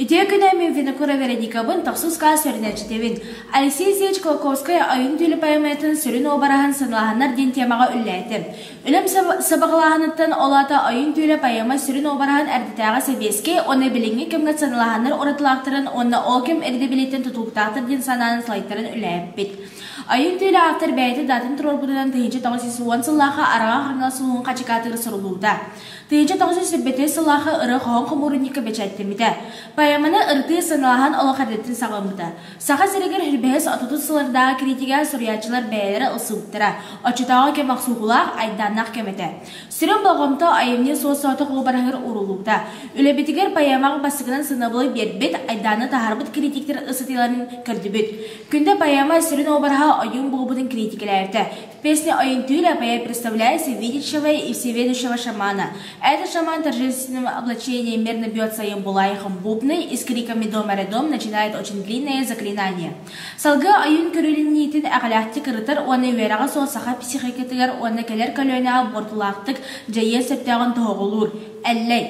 Үтүө күнэ мин Винокурова Вероникабын тохсус каас үөрэнээччитэбин. Алексей Алексеевич Кулаковскай Ойун түүлэ поэматын сүрүн уобараһын сыаналаһыннар диэн темаҕа үллээтим. Үлэм сабаҕалааһыныттан ол аата Ойун түүлэ поэма сүрүн уобараһын эрдэтээҕи сэбиэскэй уонна билиҥҥи кэмҥэ сыаналаһыннар уратылаахтарын уонна ол кэм ирдэбилиттэн тутулуктаахтар диэн санааны слайдтарын үллээппит. Ойун түүлэ автор бэйэтэ даатын туруорбутунан 1910 сыллаахха Арҕаа Хаҥалас улууһун Хачыкаатыгар суруллубута. 1925 сыллаахы ырыа-хоһоон хомуурунньукка бэчээттэммитэ. Поэманы ырытыы сыаналаһан олох эрдэттэн саҕаламмыта. Саха сиригэр сүүрбэһис отутус сыллардааҕы критигэ суруйааччылар бэйэлэрэ ылсыбыттара. Оччотооҕу кэм охсуһуулаах, айдааннаах кэм этэ. Сүрүн болҕомто айымньы суос-соҕотох уобараһыгар ууруллубута. Үлэбитигэр поэмаҕа бастакынан сыанабылы биэрбит, айдааны таһаарбыт критиктэр ыстатыйаларын көрдүбүт. Күндэ поэма сүрүн уобараһа ойуун буолбутун критикэлээбитэ. В песне Оюнтюля поэт представляется видящего и всеведущего шамана. Этот шаман в торжественном облачении мерно бьет своим булайхом бубны и с криками «Дом, дом» начинает очень длинное заклинание. Салгыы ойуун көрүлүнньитин эҕэлээхтик ырытар уонна үөрэҕэ суох саха психикатыгар уонна кэлэр көлүөнэҕэ буортулаахтык дьайыан сөптөөҕүн тоһоҕолуур. Эллэй.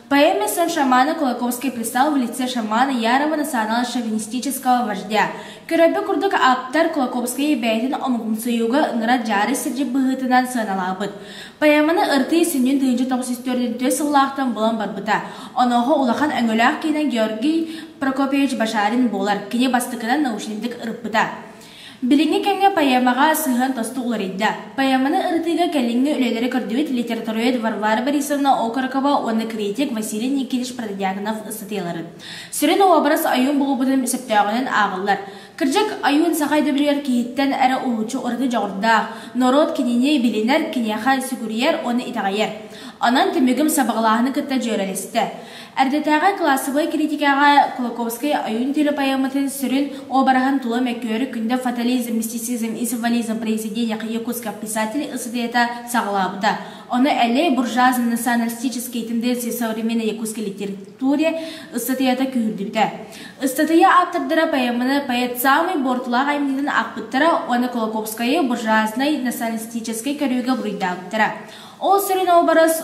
Поэме «Сон шамана» Кулаковский писал в лице шамана ярого национал-шовинистического вождя. Көрөрбүт курдук ааптар Кулаковскай бэйэтин омугумсуйууга ыҥырар дьаары сирдьит быһыытынан сыаналаабыт. Поэманы ырытыы сүнньүн 1904 сыллаахтан булан барбыта. Онуоха улахан өҥөлөөх киинэ Георгий Прокопьевич Башарин буолар. Кини бастакынан научнайдык ырыппыта. Билиҥҥи кэмҥэ поэмаҕа сыһыан тосту уларыйда. Поэманы ырытыыга кэлиҥҥи үлэлэри көрдүбүт литературовед Варвара Борисовна Окорокова уонна критик Василий Никитич Протодьяконов ыстатыйаларын. Сүрүн уобарас ойуун булуубутун сөптөөҕүнэн ааҕыллар. Кырдьык, ойуун саха өйдөбүлүгэр киһиттэн эрэ уһулуччу ураты дьоҕурдаах, норуот кинини билинэр, киниэхэ сүгүрүйэр уонна итэҕэйэр. Онон түмүгүм сабаҕалааһыны кытта дьүөрэлэстэ. Эрдэтээҕи кылаассабай критикаҕа Кулаковскай ойуун түүлэ поэматын сүрүн уобараһын тула мөккүөрү күндэ фатализм, мистицизм и символизм произведениях якутских писателей ыстатыйата саҕалаабыта. Ону Эллэй буржуазно-националистические тенденции современной якутской литературе ыстатыйата күүһүрдүбүтэ. Ыстатыйа ааптардара поэманы поэт саамай буортулаах айымньытын аахпыттара уонна Кулаковскайы буржуазнай националистическай көрүүгэ буруйдаабыттара. Ол сүрүн уобарас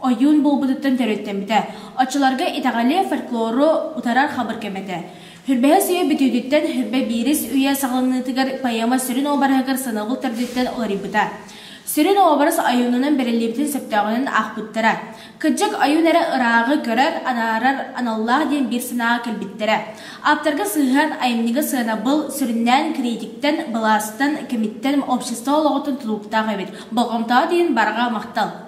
ойуун буолбутуттан төрүттэммитэ. Оччолорго итэҕэли, фольклору утарар хабыр кэм этэ. Хүрбэһис үйэ бүтүүтүттэн хүрбэ биирис үйэ саҕаланыытыгар поэма сүрүн уобараһыгар сыанабыл төрдүттэн уларыйбыта. Сүрүн уобарас ойуунунан бэриллибитин сөптөөҕүнэн аахпыттара. Кырдьык ойуун эрэ ырааҕы көрөр, анаарар аналлаах диэн биир санааҕа кэлбиттэрэ. Ааптарга сыһыан, айымньыга сыанабыл, сүрүннээн критиктэн, былаастан, кэмиттэн общество олоҕуттан тутулуктаах эбит. Болҕомтоҕо диэн барҕа махтал.